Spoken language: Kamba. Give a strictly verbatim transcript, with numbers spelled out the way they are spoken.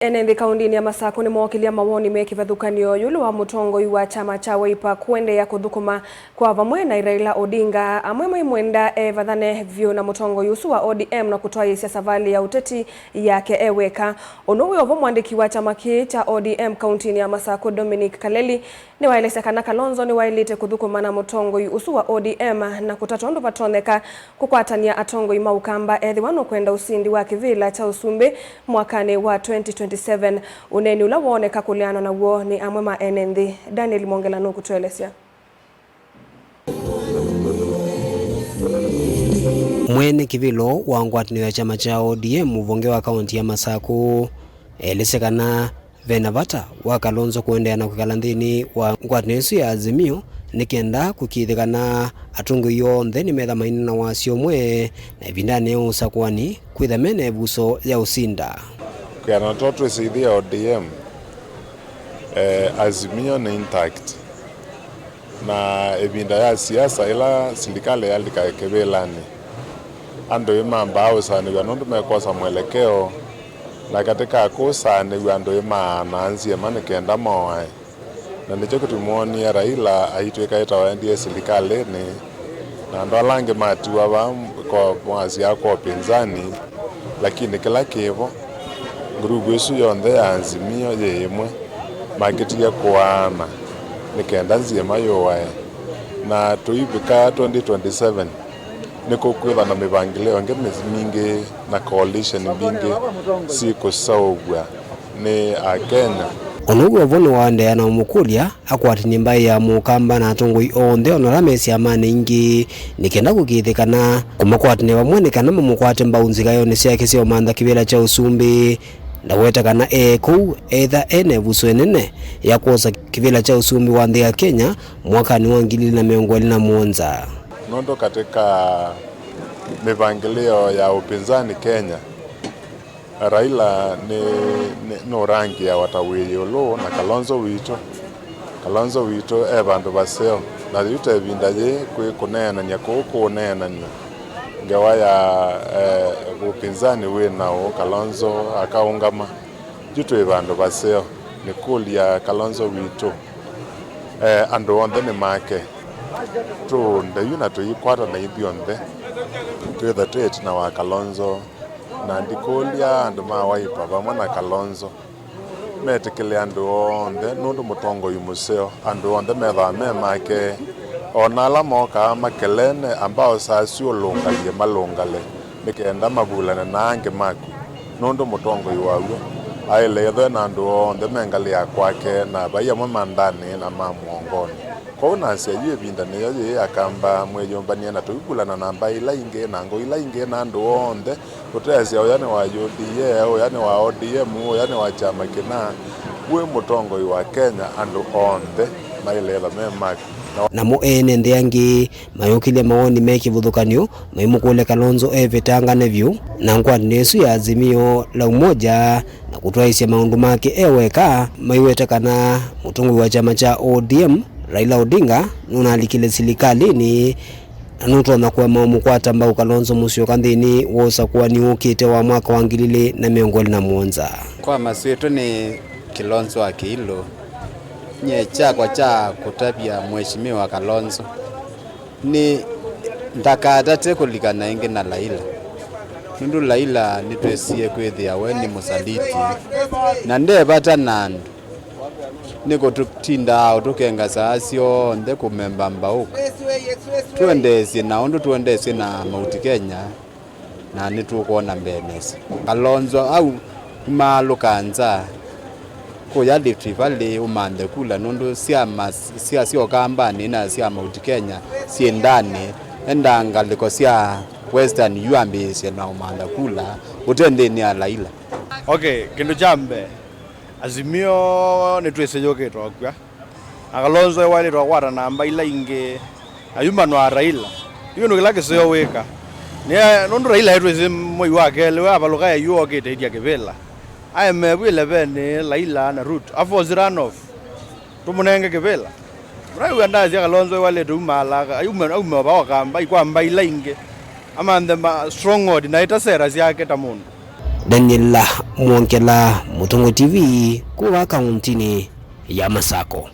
Ene nthĩ kaũndĩnĩ ya Masakũ nĩmookĩlya mawoni me kĩvathũkany'o ĩũlũ wa mũtongoi wa kyama kya Wiper kũendeea kũthũkũma kwa vamwe na Raila Odinga, amwe maimwenda evathane vyũ na mũtongoi ũsu wa O D M na kũtwaĩĩsya savalĩ ya ũteti yake e weka. Ũndũ wĩ o vo, mũandĩki wa kyama kĩĩ kya O D M kaũntĩnĩ ya Masakũ, Dominic Kaleli, nĩwaelesya kana Kalonzo nĩwaĩlĩte kũthũkũma na mũtongoi ũsu wa O D M na kũtata ũndũ vatonyeka kũkwatany'a atongoi ma Ũkamba ethĩwa nũkwenda ũsindi wa kĩvĩla kya ũsumbĩ mwakanĩ wa twenty twenty-seven, ũneeni ũla wooneka kũleanwa naw'o nĩ amwe ma ene nthĩ. Daniel Mwongela nũkũtũelesya. Mwene kĩvĩlo wa ngwatanĩo ya kyama kya O D M mũvonge wa kaũntĩ ya Masakũ elesya kana ve na vata wa Kalonzo kũendeea na kwĩkala nthĩnĩ wa ngwatanĩo ĩsu ya Azimio nĩ kenda kũkĩĩthya kana atongoi onthe nĩmetha maina na wasya ũmwe, na ĩvindanĩ ya ũsakũani kwĩtha me na ĩvuso ya ũsinda. Kwĩana to twĩsĩ ithyĩ O D M, eh, Azimio nĩ intact. Na ĩvinda ya siasa ĩla silikalĩ yalika kĩvĩlanĩ, andũ ĩmambaa ũsaanĩw'a nũndũ mekwosa mwelekeo, na katĩ ka kũsaanĩw'a andũ ĩmaanaa nzĩema nĩ kenda moae. Na nĩkyo kĩtumi woonie Raila aitw'ĩka ĩtawa endie silikalĩnĩ, na andũ ala angĩ matiwa vaa ko-, masyaa kwa ũpinzani, lakini kĩla kĩ vo, nguruvu ĩsu yonthe ya Azimio yĩ ĩmwe, makĩtie kũaana nĩ kenda nzĩema yũae. Na tũivika twenty twenty-seven, nĩkũkwĩthwa na mĩvangĩlĩo ĩngĩ mĩ-, mingĩ na coalition mbingĩ syĩkũseũvw'a nĩ Akenya. O na ũu wĩ o vo, nĩwaendeea na ũmũkũlya akwatany'e mbaĩ ya Mũkamba na atongoi onthe o na ala me syamanĩ ingĩ nĩ kenda kũkĩĩthya kana kũmakwatany'a vamwe nĩ kana mamũkwate mbau nzikaĩonĩ syake sya ũmantha kĩvĩla kya ũsumbĩ. Ndaweta kana e kũu ethĩwa e na ĩvuso ĩnene ya kwosa kĩvĩla kya ũsumbĩ wa nthĩ ya Kenya mwakanĩ wa ngili ili na mĩongo ĩlĩ na mũonza. Nũndũ katĩ ka mĩvangĩlĩo ya ũpinzani Kenya, Raila nĩ, nĩ, nũrangĩawa ta wĩ ĩũlũ na Kalonzo witũ. Kalonzo witũ e vandũ vaseo, na yu ta ĩvinda yĩĩ kwĩ kũneenany'a kũũ kũũneenany'a ngewa ya, eh, ũpinzani wĩ naũ, Kalonzo akaũngama. Yu twĩ vandũ vaseo, nĩkũlya Kalonzo witũ, eh, andũ onthe nĩ make. Tũũnde yu na tũikwatana ithyonthe, twĩthe twĩ ĩtina wa Kalonzo. Na ndikũlya andũ ma Wiper vamwe na Kalonzo metĩkĩle andũ onthe, nũndũ mũtongoi mũseo, andũ onthe methĩawa me make. O na ala mokaa makelene, ambao saa syũlũngalie malũngale, nĩ kenda mavulane na angĩ maku, nũndũ mũtongoi waw'o aĩle ethwe na andũ onthe me ngalĩ ya kwake, na vai amwe ma ndanĩ na ma mũongonĩ. Kwoou nasya, yu ĩvinda nĩyo yĩĩ, Akamba, mwĩyũmbany'e na tũivulana na mbaĩ ila ingĩ na ngũi ila ingĩ na andũ onthe, ũteasya ũya nĩ wa U D A, ũya nĩ wa O D M, ũya nĩ wa kyama kĩna. Wĩ mũtongoi wa Kenya, andũ onthe maĩlethwa me maku. Na namo ene nthĩ angĩ mayũkĩlya mawoni me kĩvũthũkanyo, maimũkũlya Kalonzo evetangane vyũ na ngwatanĩo ĩsu ya Azimio la Umoja na kũtwaĩĩsya maũndũ make e weka, maiweta kana mũtongoi wa kyama kya O D M, Raila Odinga, nũnalikile silikalĩnĩ na nũtonya kũema ũmũkwata mbau Kalonzo Musyoka nthĩnĩ wa ũsakũani wũkĩte wa mwaka wa ngili ili na mĩongo ĩlĩ na mũonza. Kwa masyĩtwa nĩ Kilonzo wa Kĩilũ. Nyie kyakwa kya kũtavya Mheshimiwa Kalonzo nĩ ndakatate kũlikana ĩngĩ na Laila, nũndũ Laila nĩtwĩsie kwĩthĩa we nĩ mũsaliti na nde vata na andũ. Nĩ kũtũtindaa ũtũkenga saa syonthe kũmemba mbaũka. Tũendeesye na ũndũ tũendeesye na Mount Kenya, na nĩtũkwona mbee nesa. Kalonzo au umaalũka nza kũya Rift Valley ũmanthe kula, nũndũ syama sya syokambanĩ na sya Mount Kenya syĩ ndanĩ, enda ngalĩko sya Western yu ambĩĩsye na ũmantha kula ũte nthĩnĩ ya Laila. Okay, kĩndũ kya mbee, Azimio nĩtwĩsĩ yũkĩte ũkw'a. Na Kalonzo ewaĩlĩte kũkwata namba ila ingĩ, ayumanwa na Raila. Yu kĩndũ kĩla kĩseo wĩka. Nĩ, nũndũ Raila etwĩsĩ mwei wa kelĩ, we avalũka eyu okĩte ĩtya kĩvĩla. Aemevu eleven, Laila na Ruto. Aforce run off. Tũmũnenge kĩvĩla. Mũraigua ndasya Kalonzo ewaĩlĩte umaala, aume, aume va Ũkamba, ikwamba ila ingĩ. Amanthe ma stronghold na ĩta sera syake ta mũndũ. Daniel Mwongela, Mũtongoi T V, kuma kauntinĩ ya Masako.